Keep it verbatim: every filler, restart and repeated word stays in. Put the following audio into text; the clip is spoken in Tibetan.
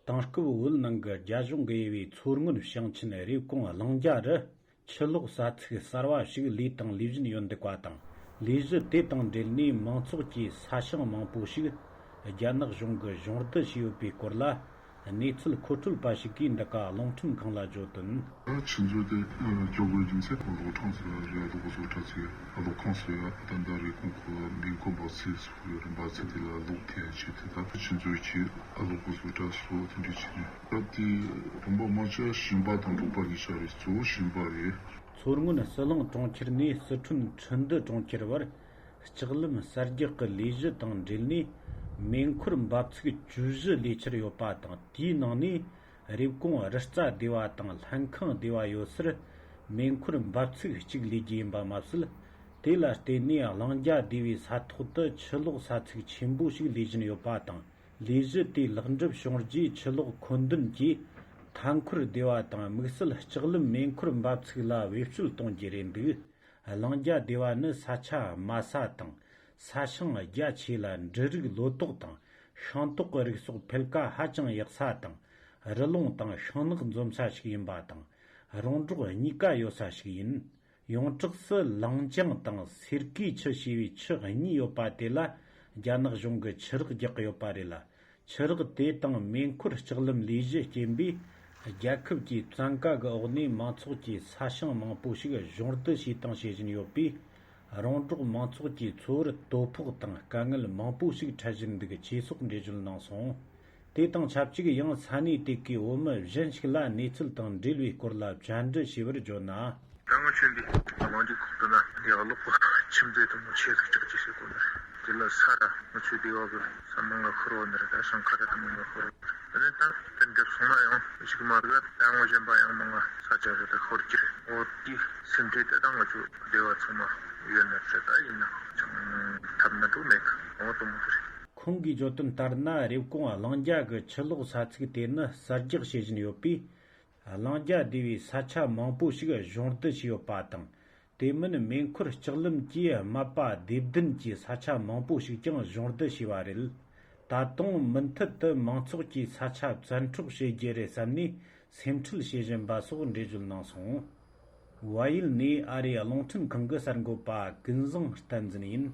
དེང་སྐབས་བོད་ནང་གི་རྒྱ་གཞུང་གིས་དབྱེ་བའི་མཚོ་སྔོན་ཞིང་ཆེན་རེབ་གོང་གླིང་རྒྱལ་རུ་ཆུ་ལོག་ས་ཚིགས་གསར་བ་ཞིག་ལས་དང་ལས་བཞིན་ཡོད་འདུག་པ་དང་། ལས་གཞི་དེ་དང་འབྲེལ་ནས་མང་ཚོགས་ཀྱི་ས་ཞིང་མང་པོ་ཞིག་རྒྱ་ནག་གཞུང་གིས་གཞུང་རྡུལ་བྱས་ཡོད་པའི་སྐོར་ལ། གནས་ཚུལ་མཁོ་སྤྲོད་པ་ཞིག་གིས་འདི་ག་རླུང་འཕྲིན་ཁང་ལ་བརྗོད་དོན། ཆུ་མཛོད་དེ་གྱོད་དགོས་རྒྱུ་མཚན་གློག་ཁང་ཟེར་བ་རེད། གློག་བཟོ་གྲྭ་ཟེར་བ། གློག་ཁང་ཟེར་བ། ད་ལྟ་རེབ་གོང་ཁུལ་ལ་མེ་འཁོར་འབབ་ཚིགས་ཟེར་བའི་རིམ་པ་ཚིག་དེ་ལ་གློག་འཐེན་བྱས་དེ། ད་ཆུ་མཛོད་ཀྱི་གློག་བཟོ་གྲྭ་སོགས་དེ་འདྲ་བྱས་ནས། ད་དེ་དགོན་པ་མང་ཆེ་བ་ཞིང་པ་དང་འབྲོག་པ་གཉིས་ཆ་རེད། གཙོ་བོ་ཞིང་པ་རེད། མཚོ་སྔོན་ཟི་ལིང་གྲོང་ཁྱེར་ནས་སི་ཁྲོན་ཁྲིན་ཏུ་གྲོང་ཁྱེར་བར་ལྕགས་ལམ་གསར་རྒྱག་གི་ལས་གཞི་དང་འབྲེལ་ནས་མེ་འཁོར་འབབ་ཚིགས་བཅུ་བཞི་ལས་འཁྱུར་ཡོད་པ་དང་། དེའི་ནང་ནས་རེབ་གོང་རི་རྩ་སྡེ་བ་དང་ལྷན་ཁང་སྡེ་བ་ཡོད་སར་མེ་འཁོར་འབབ་ཚིགས་གཅིག་ལས་རྒྱུ་ཡིན་པ་མ་ཟད། དེ་ལ་བརྟེན་ནས་གླིང་རྒྱལ་སྡེ་བའི་ས་ཐོག་ཏུ་ཆུ་ལོག་ས་ཚིགས་ཆེན་པོ་ཞིག་ལས་བཞིན་ཡོད་པ་དང་། ལས་གཞི་དེ་ལེགས་འགྲུབ་བྱུང་རྗེས་ཆུ་ལོག་མཁོ་འདོན་གྱིས་མཐའ་འཁོར་སྡེ་བ་དང་དམིགས་བསལ་ལྕགས་ལམ་མེ་འཁོར་འབབ་ཚིགས་ལ་བེད་སྤྱོད་གཏོང་རྒྱུ་རེད་འདུག་གླིང་རྒྱལ་སྡེ་བ་ནི་ས་ཆ་དམའ་ས་དང་། ས་ཞིང་རྒྱ་ཆེ་ལ་འབྲུ་རིགས་ལོ་ཏོག་དང་ཤིང་ཏོག་གི་རིགས་སོགས་ཕལ་སྐད་ཧ་ཅང་ཡག་ས་དང་། རི་ཀླུང་དང་ཤིང་ནགས་འཛོམས་ས་ཞིག་ཡིན་པ་དང་། རོང་འབྲོག་གཉིས་ཀ་ཡོད་ས་ཞིག་ཡིན། ཡོངས་གྲགས་སུ་ལང་ཅང་དང་སེར་ཀའི་ཆུ་ཞེས་པའི་ཆུ་གཉིས་ཡོད་པ་དེ་ལ་རྒྱ་ནག་གཞུང་གིས་ཆུ་རགས་རྒྱག་གི་ཡོད་པ་རེད་ལ། ཆུ་རགས་དེ་དང་མེ་འཁོར་ལྕགས་ལམ་ལས་གཞི་རྐྱེན་པས། རྒྱལ་ཁབ་ཀྱི་བཙན་བཀའ་གི་འོག་ནས་མང་ཚོགས་ཀྱི་ས་ཞིང་མང་པོ་ཞིག་གཞུང་རྡུལ་བྱས་དང་བྱེད་བཞིན་ཡོད་པས། རོང་འབྲོག་མང་ཚོགས་ཀྱི་འཚོ་བར་དོ་ཕོག་དང་དཀའ་ངལ་མང་པོ་ཞིག་འཕྲད་བཞིན་འདུག་ཅེས་སོགས་འགྲེལ་བརྗོད་གནང་སོང་། དེ་དང་ཆབས་ཅིག་ཡང་ས་གནས་དེ་གའི་བོད་མི་གཞན་ཞིག་ལ་གནས་ཚུལ་དང་འབྲེལ་བའི་སྐོར་ལ་བཅར་འདྲི་བྱས་པར་བརྗོད་ན། ད་ང་ཚོའི་འདི་གླིང་རྒྱལ་ཁུལ་དུ་ན་ཡ་གློག་པ་ཁྱིམ་མཛོད་དུ་མོ་ཆེ་ཟིག་ཆགས་ཀྱི་ཟེར་གོ་ནི། དེ་ལ་ས་ར་ང་ཚོའི་སྡེ་བ་གི་ས་མང་ང་ཤོར་བ་ནི་རེད། ད་ཞིང་ཁ་ར་དུ་མང་ང་ཤོར་བ་ནི་རེད། ད་དེ་འདྲ་སོང་ན་ཡང་ཞིག་མ་རེད། ད་ངོ་གཞན་པ་ཡང་མང་ང་ས་ཆ་རེད། ད་ཤོར་གྱི་རེད། འོ་དེ་སེམས་ཁྲལ་དེ་ད་ང་ཚོའི་སྡེ་བ་ཚང་མ་ཡོད་ནི་རེད། ད་ཡིན་ན་ཅང་ཐབས་ན་འགྲོ་མེད་གི། འོ་དུ་མོ་དུ་རེད། ཁོང་གིས་བརྗོད་དོན་ལྟར་ན། རེབ་གོང་གླིང་རྒྱལ་གྱི་ཆུ་ལོག་ས་ཚིགས་དེ་ནི་གསར་རྒྱག་བྱེད་བཞིན་ཡོད་པས། གླིང་རྒྱལ་སྡེ་བའི་ས་ཆ་མང་པོ་ཞིག་གཞུང་རྡུལ་བྱས་ཡོད་པ་དང་། དེ་མིན་མེ་འཁོར་ལྕགས་ལམ་གྱིས་རྨ་པ་སྡེ་བདུན་གྱི་ས་ཆ་མང་པོ་ཞིག་ཀྱང་གཞུང་རྡུལ་བྱས་པ་རེད། ད་དུང་མུ་མཐུད་དུ་མང་ཚོགས་ཀྱི་ས་ཆ་བཙན་འཕྲོག་བྱེད་རྒྱུ་རེད་བསམ་ནས་སེམས་ཁྲལ་བྱེད་བཞིན་པ་སོགས་འགྲེལ་བརྗོད་གནང་སོང་། བལ་ཡུལ་ནས་ཨ་རིའི་རླུང་འཕྲིན་ཁང་གི་གསར་འགོད་པ་ཀུན་བཟང་བསྟན་འཛིན་ཡིན།